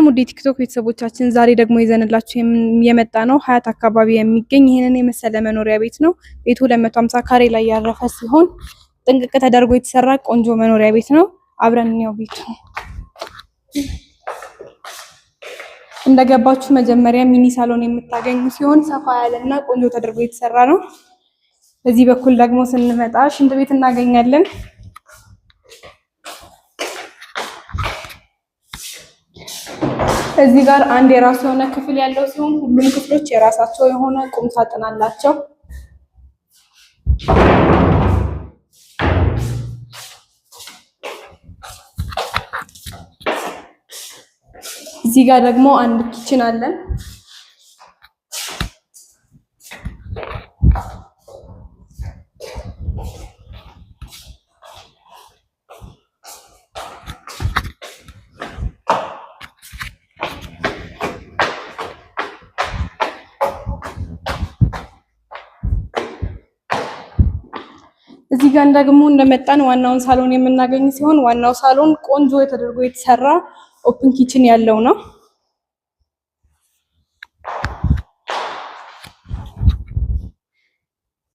ውድ የቲክቶክ ቤተሰቦቻችን፣ ዛሬ ደግሞ ይዘንላችሁ የመጣ ነው ሀያት አካባቢ የሚገኝ ይህንን የመሰለ መኖሪያ ቤት ነው። ቤቱ 250 ካሬ ላይ ያረፈ ሲሆን ጥንቅቅ ተደርጎ የተሰራ ቆንጆ መኖሪያ ቤት ነው። አብረን እንየው ቤቱ። እንደገባችሁ መጀመሪያ mini ሳሎን የምታገኙ ሲሆን ሰፋ ያለና ቆንጆ ተደርጎ የተሰራ ነው። በዚህ በኩል ደግሞ ስንመጣ ሽንት ቤት እናገኛለን። እዚህ ጋር አንድ የራሱ የሆነ ክፍል ያለው ሲሆን ሁሉም ክፍሎች የራሳቸው የሆነ ቁም ሳጥን አላቸው። እዚህ ጋር ደግሞ አንድ kitchen አለን። እዚህ ጋር ደግሞ እንደመጣን ዋናውን ሳሎን የምናገኝ ሲሆን ዋናው ሳሎን ቆንጆ ተደርጎ የተሰራ open kitchen ያለው ነው።